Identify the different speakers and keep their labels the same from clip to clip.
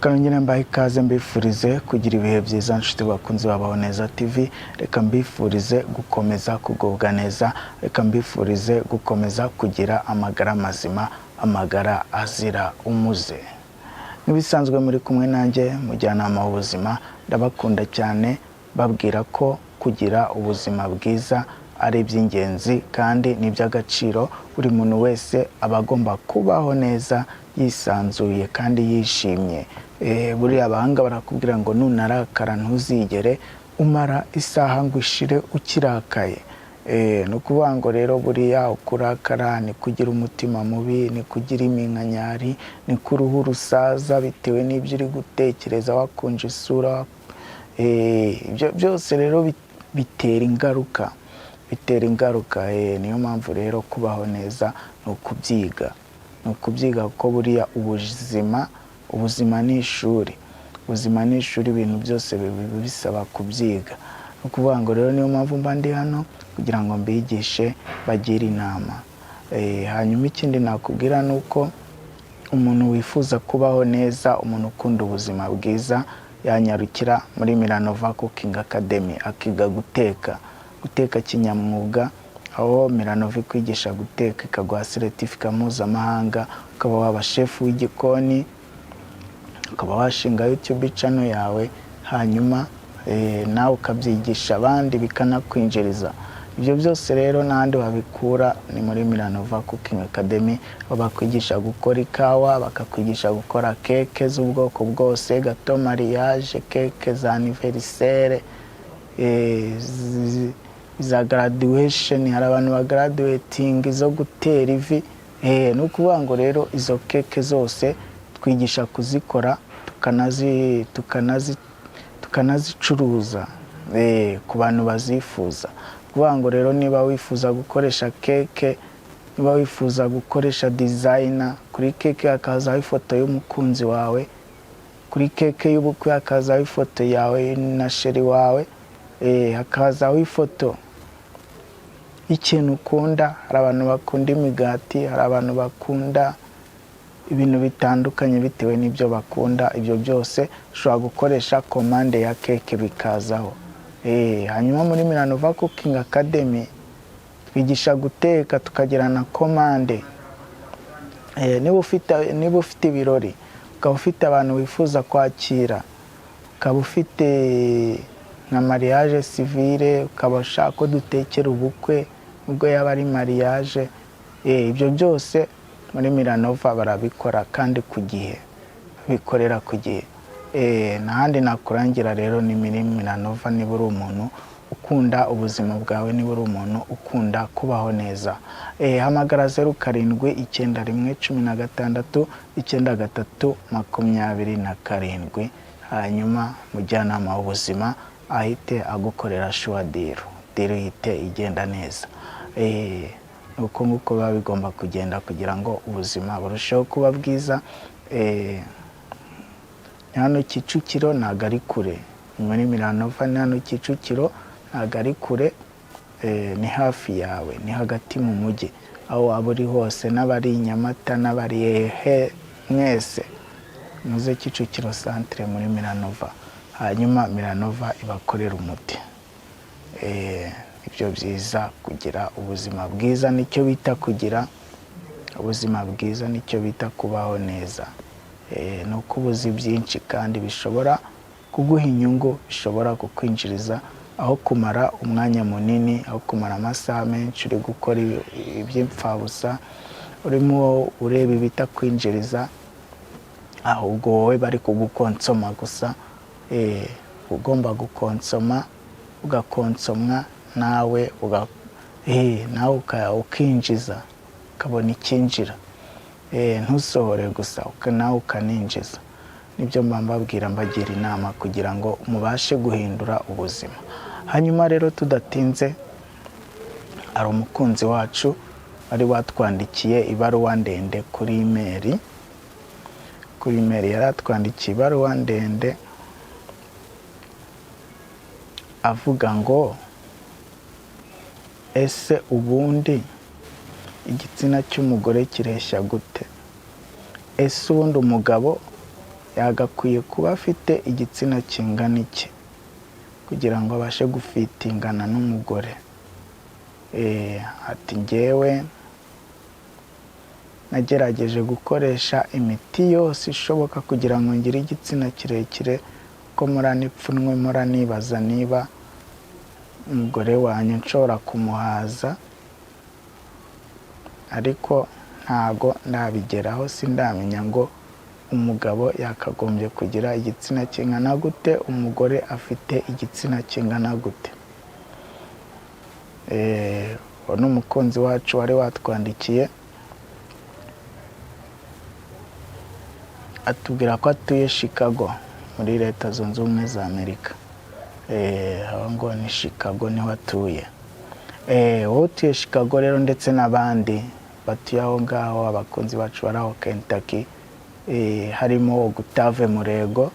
Speaker 1: Reka nongere mbahe ikaze, mbifurize kugira ibihe byiza, nshuti bakunzi babaho neza TV. Reka mbifurize gukomeza kugubwa neza, reka mbifurize gukomeza kugira amagara mazima, amagara azira umuze. Nk'ibisanzwe muri kumwe nanjye, mujyanama w'ubuzima. Ndabakunda cyane, babwira ko kugira ubuzima bwiza ari iby'ingenzi kandi ni iby'agaciro. Buri muntu wese aba agomba kubaho neza, yisanzuye kandi yishimye. Buriya abahanga barakubwira ngo nunarakara ntuzigere umara isaha ngo ishire ukirakaye. Ni ukuvuga ngo rero buriya ukurakara ni kugira umutima mubi, ni kugira iminkanyari, ni ko uruhu rusaza bitewe n'ibyo uri gutekereza, wakunje isura. Ibyo byose rero bitera ingaruka, bitera ingaruka. Niyo mpamvu rero kubaho neza ni ukubyiga, ni ukubyiga, kuko buriya ubuzima ni ishuri, ubuzima ni ishuri. Ibintu byose biba bisaba kubyiga. Ni ukuvuga ngo rero niyo mpamvu mba ndi hano kugira ngo mbigishe, bagire inama. Hanyuma ikindi nakubwira ni uko umuntu wifuza kubaho neza, umuntu ukunda ubuzima bwiza, yanyarukira muri Milanova Cooking Academy akiga guteka, guteka kinyamwuga, aho Milanova ikwigisha guteka, ikaguha certificate mpuzamahanga, ukaba waba chef w'igikoni, ukaba washinga YouTube channel yawe, hanyuma nawe ukabyigisha abandi bikanakwinjiriza. Ibyo byose rero n'ahandi wabikura ni muri Milanova Cooking Academy, aho bakwigisha gukora ikawa, bakakwigisha gukora keke z'ubwoko bwose, gâteau mariage, keke za anniversaire, za graduation, hari abantu ba graduating, zo gutera ivi. Ni ukuvuga ngo rero izo keke zose twigisha kuzikora, tukanazicuruza ku bantu bazifuza. Kuvuga ngo rero niba wifuza gukoresha keke, niba wifuza gukoresha design kuri keke, hakazaho ifoto y'umukunzi wawe, kuri keke y'ubukwe hakazaho ifoto yawe na chéri wawe, hakazaho ifoto y'ikintu ukunda. Hari abantu bakunda imigati, hari abantu bakunda ibintu bitandukanye bitewe n'ibyo bakunda. Ibyo byose ushobora gukoresha commande ya keke bikazaho. Hanyuma muri Milanova Cooking Academy twigisha guteka, tukagira na commande. Niba ufite ibirori, ukaba ufite abantu wifuza kwakira, ukaba ufite nka mariage civile, ukaba ushaka ko dutekera ubukwe nubwo yaba ari mariage, ibyo byose muri Milanova barabikora kandi ku gihe, bikorera ku gihe. N'ahandi nakurangira rero ni muri Milanova, niba uri umuntu ukunda ubuzima bwawe, niba uri umuntu ukunda kubaho neza. Hamagara 0791 16 93 27, hanyuma mujyanama w'ubuzima ahite agukorera sure deal, deal ihite igenda neza. Ni uko nguko biba bigomba kugenda kugira ngo ubuzima burusheho kuba bwiza. Ni hano Kicukiro, ntabwo ari kure. Ni muri Milanova, ni hano Kicukiro, ntabwo ari kure, ni hafi yawe, ni hagati mu mujyi. Aho waba uri hose, n'abari i Nyamata, n'abari hehe, mwese muze Kicukiro Centre muri Milanova, hanyuma Milanova ibakorera umuti. Ibyo byiza, kugira ubuzima bwiza nicyo bita kugira ubuzima bwiza, nicyo bita kubaho neza. Ni uko uba uzi byinshi kandi bishobora kuguha inyungu, bishobora kukwinjiriza, aho kumara umwanya munini, aho kumara amasaha menshi uri gukora iby'imfabusa, urimo ureba ibitakwinjiriza, ahubwo wowe bari kugukonsoma gusa. Ugomba gukonsoma, ugakonsomwa nawe, nawe ukinjiza, ukabona icyinjira. Ntusohore gusa, nawe ukaninjiza. Nibyo mba mbabwira, mbagira inama kugira ngo mubashe guhindura ubuzima. Hanyuma rero tudatinze, hari umukunzi wacu wari watwandikiye ibaruwa ndende kuri email. Kuri email yari atwandikiye ibaruwa ndende avuga ngo: "Ese ubundi igitsina cy'umugore kireshya gute? Ese ubundi umugabo Yagakwiye kuba afite igitsina kingana iki kugira ngo abashe gufitingana n'umugore? Ati ngewe nagerageje gukoresha imiti yose ishoboka kugira ngo ngire igitsina kirekire, ko mpora n'ipfunwe, mpora nibaza niba umugore wanjye nshobora kumuhaza, ariko ntago ndabigeraho. Sindamenya ngo umugabo yakagombye kugira igitsina kingana gute, umugore afite igitsina kingana gute. Uwo ni umukunzi wacu wari watwandikiye, atubwira ko atuye Chicago muri Leta Zunze Ubumwe za Amerika. Aho ngo ni Chicago niho atuye. Wowe utuye Chicago rero ndetse n'abandi batuye aho ngaho, abakunzi bacu bari aho Kentucky, harimo Gutave Murego,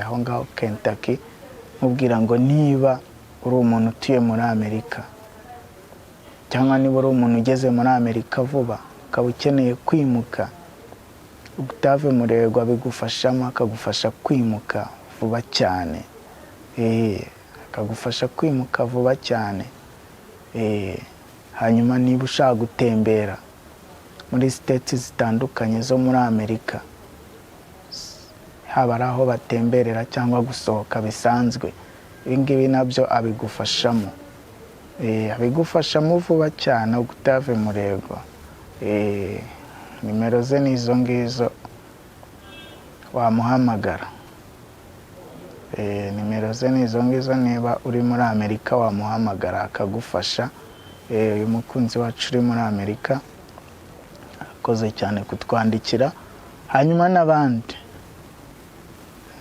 Speaker 1: aho ngaho Kentucky, mubwira ngo niba uri umuntu utuye muri Amerika cyangwa niba uri umuntu ugeze muri Amerika vuba ukaba ukeneye kwimuka, Gutave Murego abigufashamo, akagufasha kwimuka vuba cyane. Akagufasha kwimuka vuba cyane. Hanyuma niba ushaka gutembera muri state zitandukanye zo muri Amerika, haba ari aho batemberera cyangwa gusohoka bisanzwe, ibi ngibi nabyo abigufashamo. Abigufashamo vuba cyane Octave Murego. Nimero ze ni izo ngizo, wamuhamagara. Nimero ze ni izo ngizo, niba uri muri Amerika wamuhamagara akagufasha. Uyu mukunzi wacu uri muri Amerika akoze cyane kutwandikira. Hanyuma n'abandi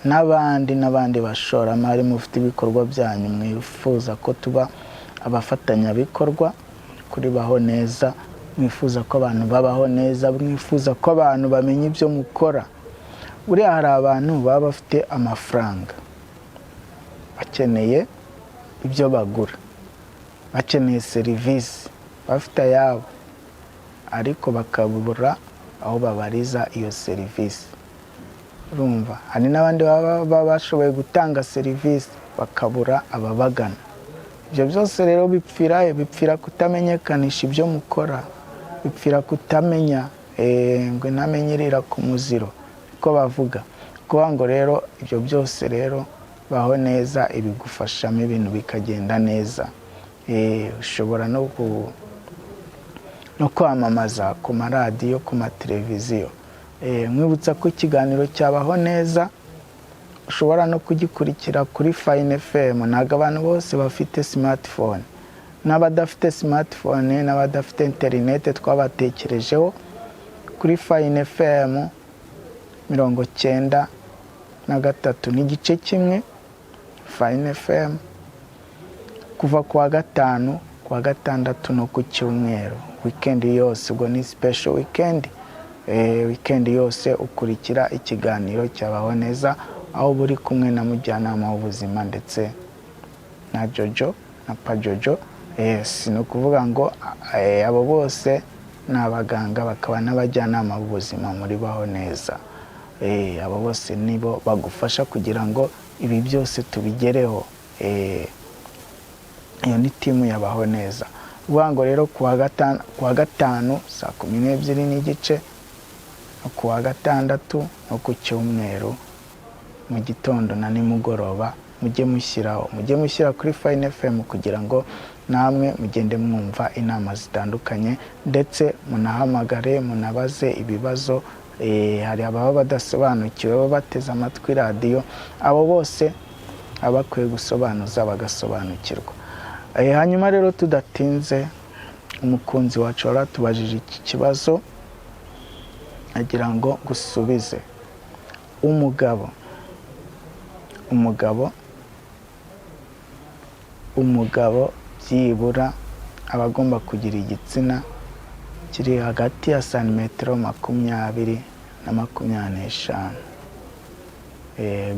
Speaker 1: n'abandi n'abandi bashoramari mufite ibikorwa byanyu mwifuza ko tuba abafatanyabikorwa kuri Baho Neza, mwifuza ko abantu babaho neza, mwifuza ko abantu bamenya ibyo mukora. Buriya hari abantu baba bafite amafaranga, bakeneye ibyo bagura, bakeneye serivisi, bafite ayabo, ariko bakabura aho babariza iyo serivisi. Urumva hari n'abandi baba bashoboye gutanga serivisi, bakabura ababagana. Ibyo byose rero bipfira bipfira kutamenyekanisha ibyo mukora, bipfira kutamenya ngo intamenyerera ku muziro, niko bavuga. Kuvuga ngo rero ibyo byose rero Baho Neza ibigufashamo, ibintu bikagenda neza. Ushobora no kwamamaza ku maradiyo, ku mateleviziyo. Nkwibutsa ko ikiganiro cyabaho neza ushobora no kugikurikira kuri Fine FM. Ntabwo abantu bose bafite smartphone, n'abadafite smartphone n'abadafite interinete twabatekerejeho. Kuri Fine FM 93.1, Fine FM, kuva ku wa gatanu, ku wa gatandatu no ku cyumweru, weekend yose, ubwo ni special weekend. Weekend yose ukurikira ikiganiro cyabaho neza, aho buri kumwe na mujyanama w'ubuzima ndetse na Jojo na Pajojo. Yes, ni ukuvuga ngo abo bose ni abaganga bakaba n'abajyanama b'ubuzima muri Baho Neza. Abo bose nibo bagufasha kugira ngo ibi byose tubigereho. Iyo ni team yabaho neza. Uvuga ngo rero ku wa gatanu saa 12:30, no ku wa gatandatu, no ku cyumweru mu gitondo na nimugoroba, mujye mushyiraho, mujye mushyira kuri Fine FM kugira ngo namwe mugende mwumva inama zitandukanye, ndetse munahamagare, munabaze ibibazo. Hari ababa badasobanukiwe baba bateze amatwi radiyo, abo bose baba bakwiye gusobanuza bagasobanukirwa. Hanyuma rero tudatinze, umukunzi wacu wari watubajije iki kibazo agira ngo gusubize. Umugabo byibura aba agomba kugira igitsina kiri hagati ya santimetero 20 na 25,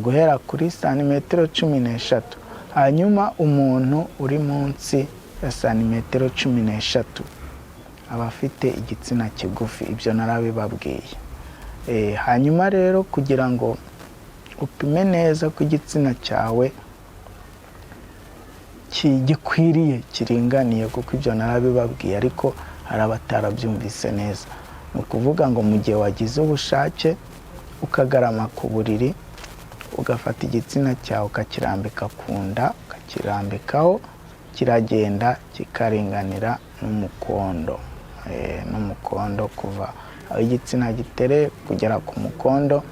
Speaker 1: guhera kuri santimetero 13. Hanyuma umuntu uri munsi ya santimetero 13 aba afite igitsina kigufi, ibyo narabibabwiye. Hanyuma rero kugira ngo Upime neza ko igitsina cyawe gikwiriye, kiringaniye, kuko ibyo narabibabwiye, ariko hari abatarabyumvise neza. Ni ukuvuga ngo mu gihe wagize ubushake, ukagarama ku buriri, ugafata igitsina cyawe ukakirambika ku nda, ukakirambikaho, kiragenda kikaringanira n'umukondo. N'umukondo, kuva aho igitsina gitereye kugera ku mukondo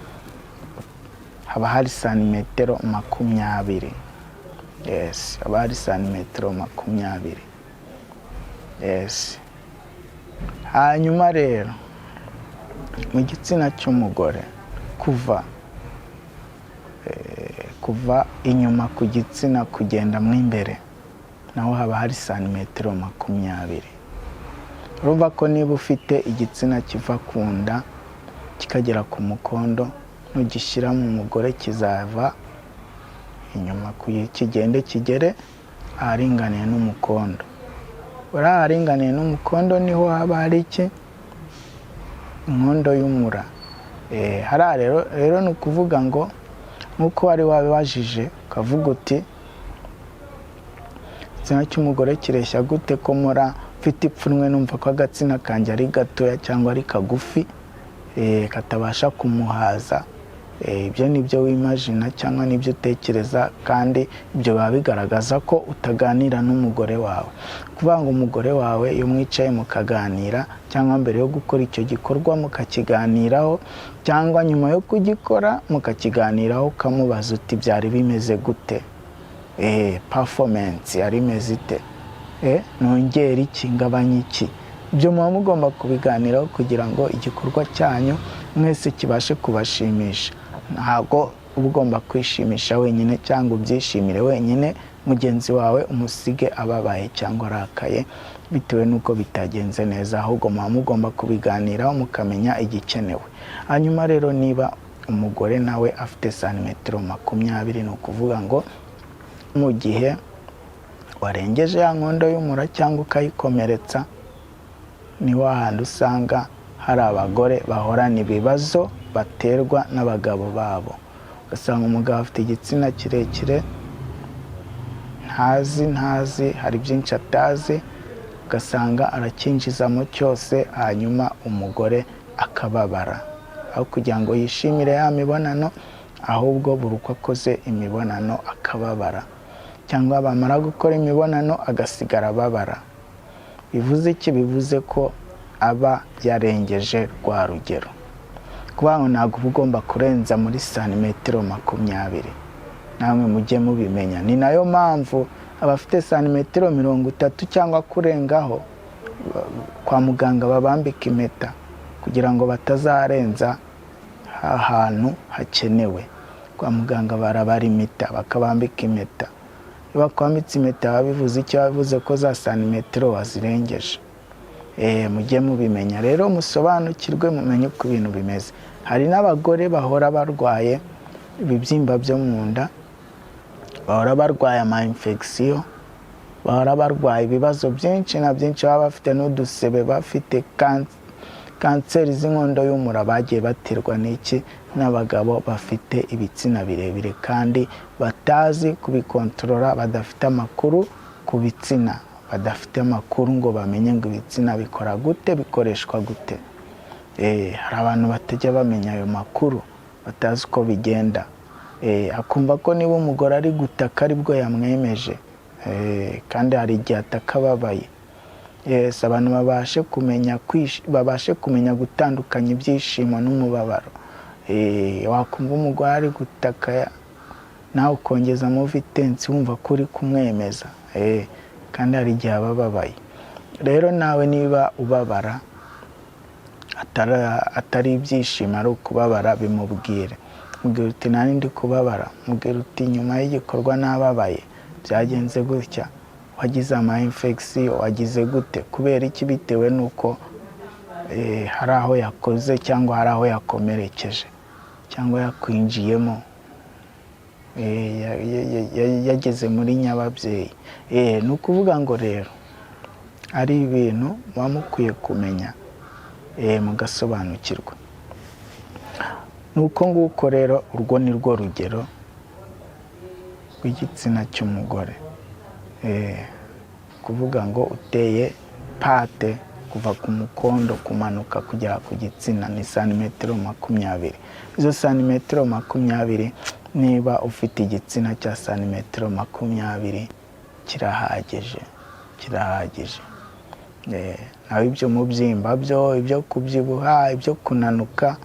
Speaker 1: haba hari santimetero 20. Yes, haba hari santimetero 20. Yes. Hanyuma rero mu gitsina cy'umugore, kuva inyuma ku gitsina kugenda mo imbere, naho haba hari santimetero 20. Urumva ko niba ufite igitsina kiva ku nda kikagera ku mukondo, nugishyira mu mugore kizava inyuma kigende kigere aharinganiye n'umukondo. Uriya aharinganiye n'umukondo niho haba hari iki? Inkondo y'umura. Hariya rero ni ukuvuga ngo nk'uko wari wabibajije, ukavuga uti: "Igitsina cy'umugore kireshya gute, ko mura mfite ipfunwe, numva ko agatsina kanjye ari gatoya cyangwa ari kagufi, katabasha kumuhaza?" Ibyo ni byo wimajina cyangwa nibyo utekereza, kandi ibyo biba bigaragaza ko utaganira n'umugore wawe. Kuvuga ngo umugore wawe iyo mwicaye mukaganira, cyangwa mbere yo gukora icyo gikorwa mukakiganiraho, cyangwa nyuma yo kugikora mukakiganiraho, ukamubaza uti: "Byari bimeze gute? Performance yari imeze ite? Nongera iki? Ngabanya iki?" Ibyo muba mugomba kubiganiraho kugira ngo igikorwa cyanyu mwese kibashe kubashimisha. Ntabwo uba ugomba kwishimisha wenyine cyangwa ubyishimire wenyine, mugenzi wawe umusige ababaye cyangwa arakaye bitewe n'uko bitagenze neza. Ahubwo muba mugomba kubiganiraho mukamenya igikenewe. Hanyuma rero niba umugore nawe afite santimetero 20, ni ukuvuga ngo mu gihe warengeje ya nkondo y'umura cyangwa ukayikomeretsa, ni wa handi usanga hari abagore bahorana ibibazo baterwa n'abagabo babo. Ugasanga umugabo afite igitsina kirekire, ntazi, hari byinshi atazi, ugasanga aracyinjizamo cyose, hanyuma umugore akababara. Aho kugira ngo yishimire ya mibonano, ahubwo buri uko akoze imibonano akababara, cyangwa bamara gukora imibonano agasigara ababara. Bivuze iki? Bivuze ko aba yarengeje rwa rugero. Kuvuga ngo ntabwo uba ugomba kurenza muri santimetero 20. Namwe mujye mubimenya. Ni nayo mpamvu abafite santimetero 30 cyangwa kurengaho, kwa muganga babambika impeta kugira ngo batazarenza ahantu hakenewe. Kwa muganga barabarimita, bakabambika impeta. Iyo bakwambitse impeta biba bivuze icyo? Bivuze ko za santimetero wazirengeje. Mujye mubimenya rero, musobanukirwe, mumenye uko ibintu bimeze. Hari n'abagore bahora barwaye ibibyimba byo mu nda, bahora barwaye ama infection, bahora barwaye ibibazo byinshi na byinshi, baba bafite n'udusebe, bafite kanseri z'inkondo y'umura, bagiye baterwa n'iki? N'abagabo bafite ibitsina birebire kandi batazi kubikontorora, badafite amakuru ku bitsina, badafite amakuru ngo bamenye ngo ibitsina bikora gute, bikoreshwa gute. Hari abantu batajya bamenya ayo makuru, batazi uko bigenda. Akumva ko niba umugore ari gutaka aribwo yamwemeje. Kandi hari igihe ataka ababaye. Yes, abantu babashe kumenya gutandukanya ibyishimo n'umubabaro. Wakumva umugore ari gutaka, nawe ukongezamo vitesse, wumva ko uri kumwemeza. Kandi hari igihe aba ababaye. Rero nawe niba ubabara, atari ibyishimo, ari ukubabara, bimubwire. Mubwira uti: "Nari ndi kubabara." Mubwira uti: "Nyuma y'igikorwa nababaye, byagenze gutya." Wagize ama infection, wagize gute? Kubera iki? Bitewe n'uko hari aho yakoze cyangwa hari aho yakomerekeje cyangwa yakwinjiyemo, yageze muri nyababyeyi. Ni ukuvuga ngo rero ari ibintu muba mukwiye kumenya, mugasobanukirwa. Ni uko nguko rero, urwo ni rwo rugero rw'igitsina cy'umugore. Kuvuga ngo uteye pate kuva ku mukondo kumanuka kugera ku gitsina ni santimetero 20. Izo santimetero 20, niba ufite igitsina cya santimetero 20, kirahagije, kirahagije. Naho ibyo mubyimba byo, ibyo kubyibuha, ibyo kunanuka,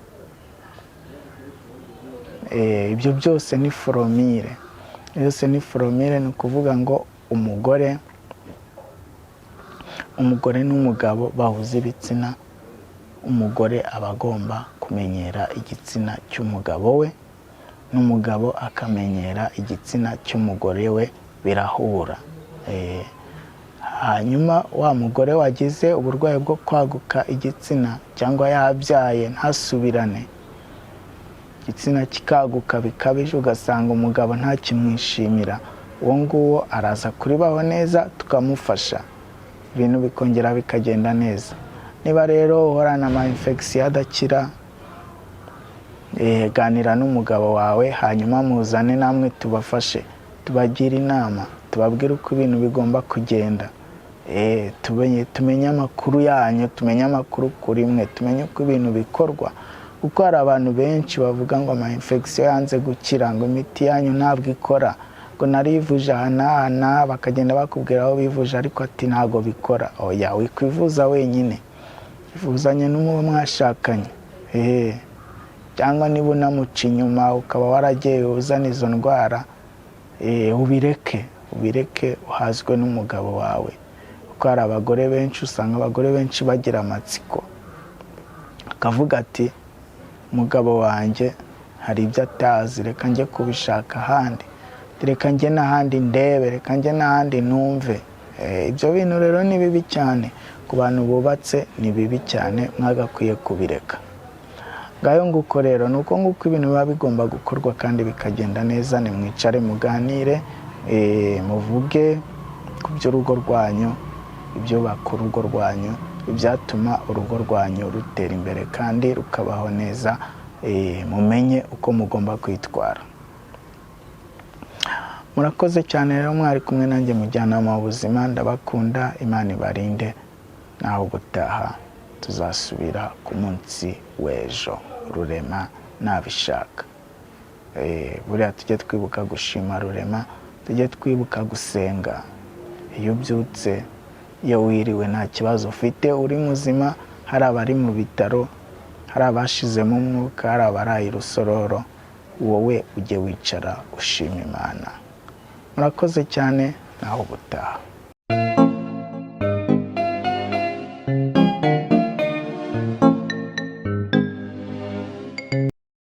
Speaker 1: ibyo byose ni formule, byose ni formule. Ni ukuvuga ngo umugore n'umugabo bahuza ibitsina, umugore aba agomba kumenyera igitsina cy'umugabo we, n'umugabo akamenyera igitsina cy'umugore we, birahura. Hanyuma wa mugore wagize uburwayi bwo kwaguka igitsina cyangwa yabyaye ntasubirane, igitsina kikaguka bikabije, ugasanga umugabo ntakimwishimira, uwo nguwo araza kuribaho neza, tukamufasha, ibintu bikongera bikagenda neza. Niba rero uhorana ama infection adakira, ganira n'umugabo wawe, hanyuma muzane namwe tubafashe, tubagire inama, tubabwire uko ibintu bigomba kugenda. Tumenye amakuru yanyu, tumenye amakuru kuri mwe, tumenye uko ibintu bikorwa, kuko hari abantu benshi bavuga ngo ama infection yanze gukira, ngo imiti yanyu ntabwo ikora, ngo narivuje aha n'aha n'aha, bakagenda bakubwira aho bivuje, ariko ati ntabwo bikora. Oya, wikwivuza wenyine, ivuzanye n'umubo mwashakanye. Cyangwa niba unamuca inyuma ukaba waragiye uzana izo ndwara, ubireke, ubireke, uhazwe n'umugabo wawe. Kuko hari abagore benshi, usanga abagore benshi bagira amatsiko, akavuga ati umugabo wanjye hari ibyo atazi, reka njye kubishaka ahandi, reka njye n'ahandi ndebe, reka njye n'ahandi numve. Ibyo bintu rero ni bibi cyane ku bantu bubatse, ni bibi cyane, mwagakwiye kubireka. Ngayo nguko rero, ni uko nguko ibintu biba bigomba gukorwa kandi bikagenda neza. Nimwicare muganire, muvuge ku by'urugo rwanyu, ibyubaka urugo rwanyu, ibyatuma urugo rwanyu rutera imbere kandi rukabaho neza, mumenye uko mugomba kwitwara. Murakoze cyane rero, mwari kumwe nanjye mujyanama w'ubuzima. Ndabakunda, Imana ibarinde. Naho gutaha tuzasubira ku munsi w'ejo, Rurema nabishaka. Buriya tujye twibuka gushima Rurema, tujye twibuka gusenga. Iyo ubyutse, iyo wiriwe nta kibazo ufite, uri muzima, hari abari mu bitaro, hari abashizemo umwuka, hari abaraye urusororo, wowe ujye wicara ushima Imana. Murakoze cyane, naho ubutaha.